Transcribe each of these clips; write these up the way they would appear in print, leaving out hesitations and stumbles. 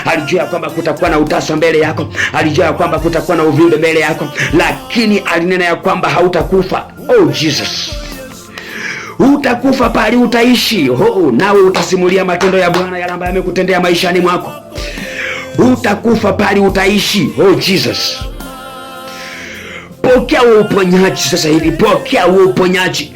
Alijua ya kwamba kutakuwa na utasa mbele yako, alijua ya kwamba kutakuwa na uvimbe mbele yako, lakini alinena ya kwamba hautakufa. Oh Jesus, utakufa pali utaishi. Oh, nawe utasimulia matendo ya Bwana yale ambayo amekutendea maishani mwako. Utakufa pali utaishi. Oh Jesus, pokea huo uponyaji sasa hivi, pokea huo uponyaji,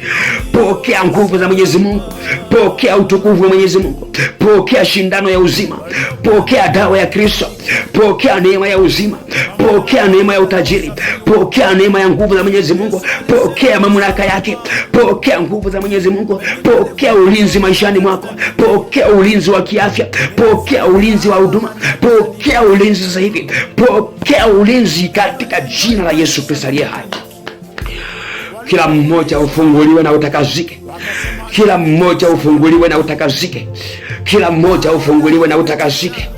pokea nguvu za Mwenyezi Mungu, pokea utukufu wa Mwenyezi Mungu, pokea shindano ya uzima, pokea dawa ya Kristo, pokea neema ya uzima, pokea neema ya utajiri, pokea neema ya nguvu za Mwenyezi Mungu, pokea mamlaka yake, pokea nguvu za Mwenyezi Mungu, pokea ulinzi maishani mwako, pokea ulinzi wa kiafya, pokea ulinzi wa huduma, pokea ulinzi sasa hivi, pokea ulinzi katika jina la Yesu Kristo aliye hai. Kila mmoja ufunguliwe na utakazike, kila mmoja ufunguliwe na utakazike, kila mmoja ufunguliwe na utakasike.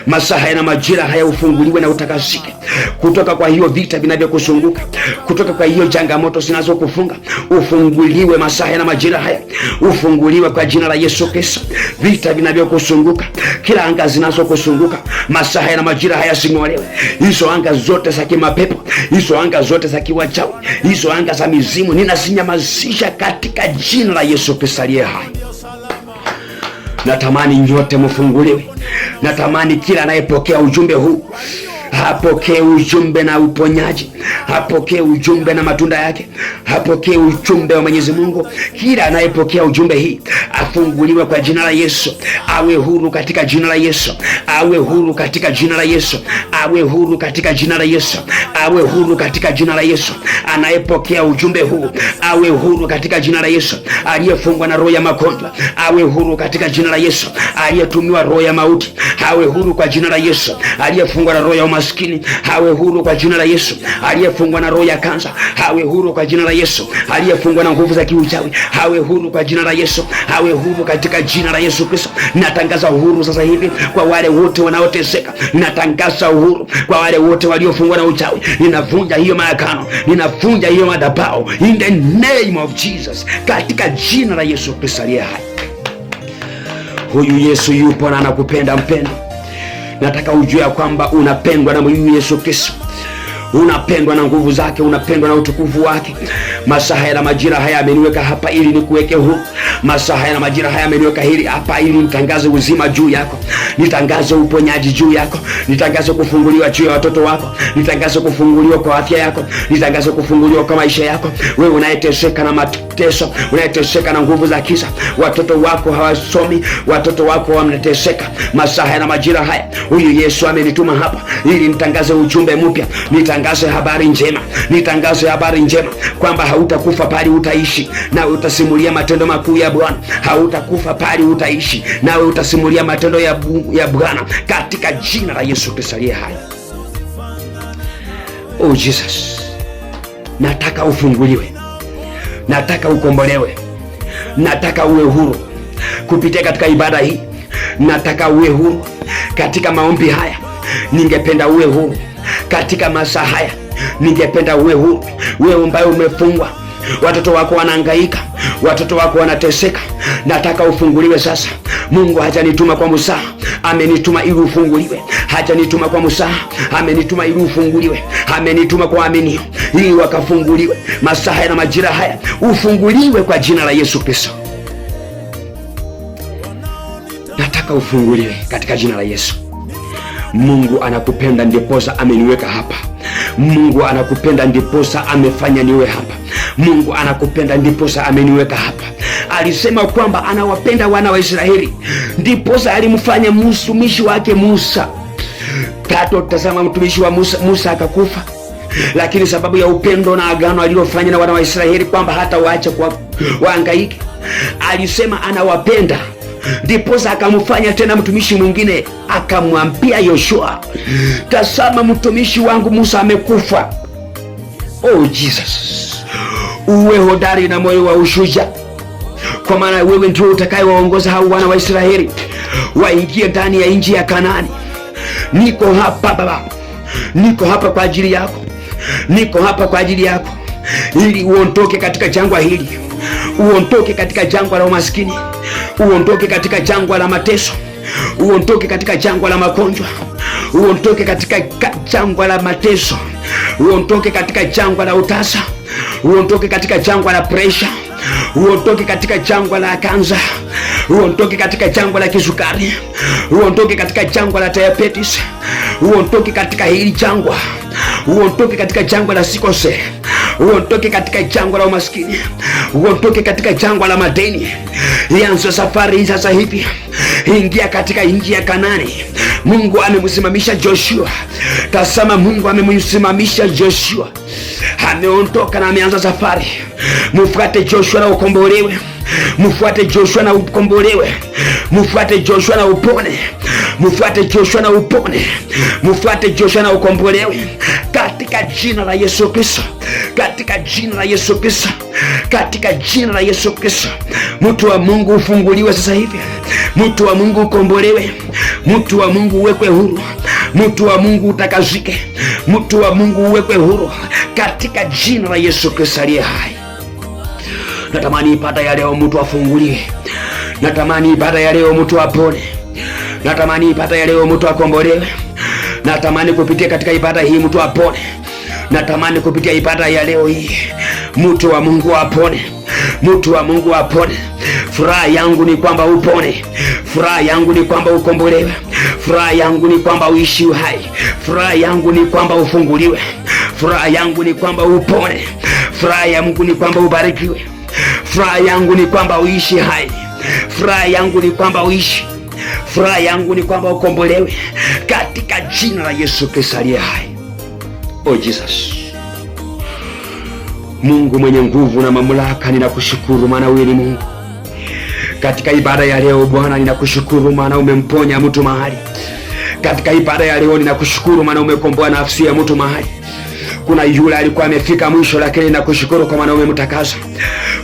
Masaa haya na majira haya ufunguliwe na utakasike, kutoka kwa hiyo vita vinavyokusunguka, kutoka kwa hiyo changamoto zinazokufunga, ufunguliwe masaa haya na majira haya, ufunguliwe kwa jina la Yesu Kristo. Vita vinavyokusunguka, kila anga zinazokusunguka, masaa haya na majira haya zing'olewe, hizo anga zote za kimapepo, hizo anga zote za kiwachawi, hizo anga za mizimu, ninazinyamazisha katika jina la Yesu Kristo aliye hai. Natamani nyote mfunguliwe. Natamani kila anayepokea ujumbe huu apokee ujumbe na uponyaji, apokee ujumbe na matunda yake, apokee ujumbe wa Mwenyezi Mungu. Kila anayepokea ujumbe hii afunguliwe kwa jina la Yesu, awe huru katika jina la Yesu, awe huru katika jina la Yesu, awe huru katika jina la Yesu, awe huru katika jina la Yesu. Anayepokea ujumbe huu awe huru katika jina la Yesu. Aliyefungwa na roho ya magonjwa awe huru katika jina la Yesu. Aliyetumiwa roho ya mauti awe huru kwa jina la Yesu. Aliyefungwa na roho ya umaskini awe huru kwa jina la Yesu. Aliyefungwa na roho ya kansa awe huru kwa jina la Yesu. Aliyefungwa na nguvu za kiuchawi awe huru kwa jina la Yesu, awe huru katika jina la Yesu Kristo. Natangaza uhuru sasa hivi kwa wale wote wanaoteseka. Natangaza uhuru kwa wale wote waliofungwa na uchawi. Ninavunja hiyo maagano, ninavunja hiyo madhabahu in the name of Jesus, katika jina la Yesu Kristo aliye hai. Huyu Yesu yupo na anakupenda mpendo. Nataka ujue ya kwamba unapendwa na huyu Yesu Kristo, unapendwa na nguvu zake, unapendwa na utukufu wake. Masaa haya na majira haya ameniweka hapa ili nikuweke huru. Masaa haya na majira haya ameniweka hili hapa ili nitangaze uzima juu yako, nitangaze uponyaji juu yako, nitangaze kufunguliwa juu ya watoto wako, nitangaze kufunguliwa kwa afya yako, nitangaze kufunguliwa kwa maisha yako. Wewe unayeteseka na mateso, unayeteseka na nguvu za kisa, watoto wako hawasomi, watoto wako wanateseka. Masaa haya na majira haya, huyu Yesu amenituma hapa ili nitangaze ujumbe mpya, nitangaze habari njema, nitangaze habari njema kwamba hautakufa bali utaishi, nawe utasimulia matendo makuu ya Bwana. Hautakufa bali utaishi, nawe utasimulia matendo ya Bwana katika jina la Yesu Kristo aliye hai. Oh Jesus, nataka ufunguliwe, nataka ukombolewe, nataka uwe huru kupitia katika ibada hii, nataka uwe huru katika maombi haya, ningependa uwe huru katika masaa haya, ningependa uwe huru. Wewe ambaye umefungwa, watoto wako wanahangaika, watoto wako wanateseka, nataka ufunguliwe sasa. Mungu hajanituma kwa musaha, amenituma ili ufunguliwe. Hajanituma kwa musaha, amenituma ili ufunguliwe. Amenituma kwa waaminio ili wakafunguliwe. Masaa haya na majira haya ufunguliwe kwa jina la Yesu Kristo. Nataka ufunguliwe katika jina la Yesu. Mungu anakupenda ndiposa ameniweka hapa. Mungu anakupenda ndiposa amefanya niwe hapa. Mungu anakupenda ndiposa ameniweka hapa. Alisema kwamba anawapenda wana wa Israeli, ndiposa alimfanya mtumishi wake Musa. Tatu, tazama mtumishi wa Musa, Musa akakufa, lakini sababu ya upendo na agano alilofanya na wana wa Israeli kwamba hata waache kwa waangaike, alisema anawapenda ndiposa akamfanya tena mtumishi mwingine, akamwambia Yoshua, tazama mtumishi wangu Musa amekufa. Oh Jesus, uwe hodari na moyo wa ushujaa, kwa maana wewe ndio utakayewaongoza hao wana wa Israeli waingie ndani ya nchi ya Kanaani. Niko hapa Baba, niko hapa kwa ajili yako, niko hapa kwa ajili yako, ili uondoke katika jangwa hili, uondoke katika jangwa la umaskini, uondoke katika jangwa la mateso, Uondoke katika jangwa la magonjwa, uondoke katika jangwa la mateso, uondoke katika jangwa la utasa, uondoke katika jangwa la presha, uondoke katika jangwa la kansa, uondoke katika jangwa la kisukari, uondoke katika jangwa la diabetes, uondoke katika hili jangwa, uondoke katika jangwa la sikose, uondoke katika jangwa la umaskini, uondoke katika jangwa la madeni. Ianze safari hii sasa hivi, ingia katika nchi ya Kanani. Mungu amemsimamisha Joshua. Tazama, Mungu amemsimamisha Joshua, ameondoka na ameanza safari. Mfuate Joshua na ukombolewe. Mfuate Joshua na ukombolewe. Mfuate Joshua na upone. Mfuate Joshua na upone. Mfuate Joshua na ukombolewe, katika jina la Yesu Kristo, katika jina la Yesu Kristo, katika jina la Yesu Kristo. Mtu wa Mungu ufunguliwe sasa hivi, mtu wa Mungu ukombolewe, mtu wa Mungu uwekwe huru, mtu wa Mungu utakazike, mtu wa Mungu uwekwe huru katika jina la Yesu Kristo aliye hai. Natamani ibada ya leo mtu afunguliwe. Natamani ibada ya leo mtu apone. Natamani ibada ya leo mtu akombolewe. Natamani kupitia katika ibada hii mtu apone. Natamani kupitia ibada ya leo hii mtu wa Mungu apone, mtu wa Mungu apone. Furaha yangu ni kwamba upone, furaha yangu ni kwamba ukombolewe, furaha yangu ni kwamba uishi uhai, furaha yangu ni kwamba ufunguliwe, furaha yangu ni kwamba upone, furaha ya Mungu ni kwamba ubarikiwe, furaha yangu ni kwamba uishi hai, furaha yangu ni kwamba uishi, furaha yangu ni kwamba ukombolewe katika jina la Yesu Kristo aliye hai. Oh Jesus. Mungu mwenye nguvu na mamlaka, ninakushukuru maana wewe ni Mungu. Katika ibada ya leo Bwana, ninakushukuru maana umemponya mtu mahali. Katika ibada ya leo ninakushukuru maana umekomboa nafsi ya mtu mahali. Kuna yule alikuwa amefika mwisho, lakini nakushukuru kwa maana umemtakasa.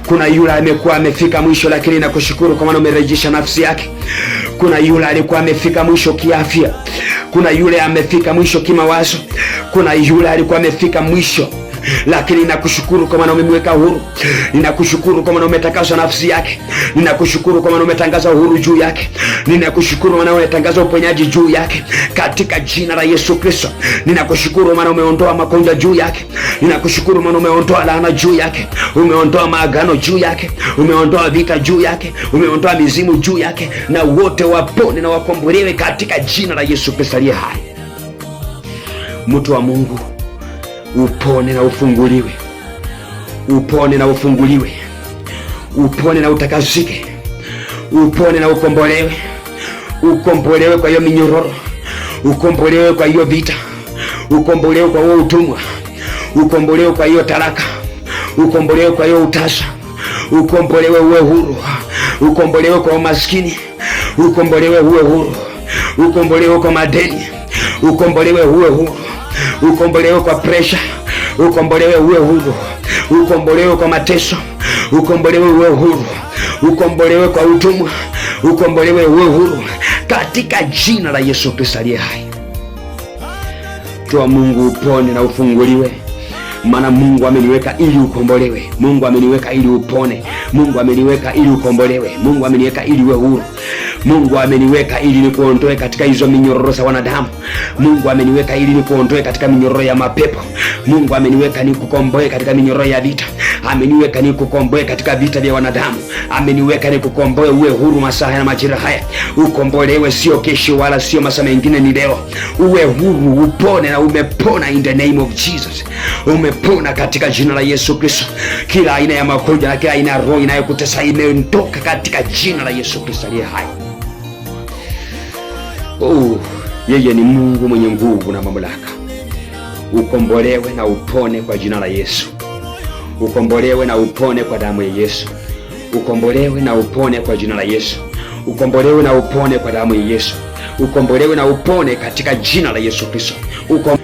Kuna yule amekuwa amefika mwisho, lakini nakushukuru kwa maana umerejesha nafsi yake. Kuna yule alikuwa amefika mwisho kiafya. Kuna yule amefika mwisho kimawazo. Kuna yule alikuwa amefika mwisho lakini ninakushukuru kwa maana umemweka huru. Ninakushukuru kwa maana umetakasa nafsi yake. Ninakushukuru kwa maana umetangaza uhuru juu yake. Ninakushukuru maana umetangaza uponyaji juu yake katika jina la Yesu Kristo. Ninakushukuru maana umeondoa magonjwa juu yake. Ninakushukuru maana umeondoa laana juu yake, umeondoa maagano juu yake, umeondoa vita juu yake, umeondoa mizimu juu yake, na wote wapone na wakombolewe katika jina la Yesu Kristo aliye hai. Mtu wa Mungu, upone na ufunguliwe, upone na ufunguliwe, upone na utakasike, upone na ukombolewe, ukombolewe kwa hiyo minyororo, ukombolewe kwa hiyo vita, ukombolewe kwa huo utumwa, ukombolewe kwa hiyo talaka, ukombolewe kwa hiyo utasa, ukombolewe uwe huru, ukombolewe kwa umaskini, ukombolewe uwe huru, ukombolewe kwa madeni, ukombolewe uwe huru, ukombolewe kwa presha, ukombolewe uwe huru, ukombolewe kwa mateso, ukombolewe uwe huru, ukombolewe kwa utumwa, ukombolewe uwe huru katika jina la Yesu Kristo aliye hai. Toa Mungu, upone na ufunguliwe, maana Mungu ameniweka ili ukombolewe. Mungu ameniweka ili upone. Mungu ameniweka ili ukombolewe. Mungu ameniweka ili uwe huru. Mungu ameniweka ili nikuondoe katika hizo minyororo za wanadamu. Mungu ameniweka ili nikuondoe katika minyororo ya mapepo. Mungu ameniweka nikukomboe katika minyororo ya vita. Ameniweka nikukomboe katika vita vya wanadamu. Ameniweka nikukomboe uwe huru masaa na majira haya. Ukombolewe, sio kesho wala sio masaa mengine, ni leo. Uwe huru, upone na umepona in the name of Jesus. Umepona katika jina la Yesu Kristo. Kila aina ya magonjwa na kila aina ya roho inayokutesa imeondoka katika jina la Yesu Kristo aliye hai. Oh, yeye ni Mungu mwenye nguvu na mamlaka. Ukombolewe na upone kwa jina la Yesu. Ukombolewe na upone kwa damu ya Yesu. Ukombolewe na upone kwa jina la Yesu. Ukombolewe na upone kwa damu ya Yesu. Ukombolewe na upone katika jina la Yesu Kristo. Ukom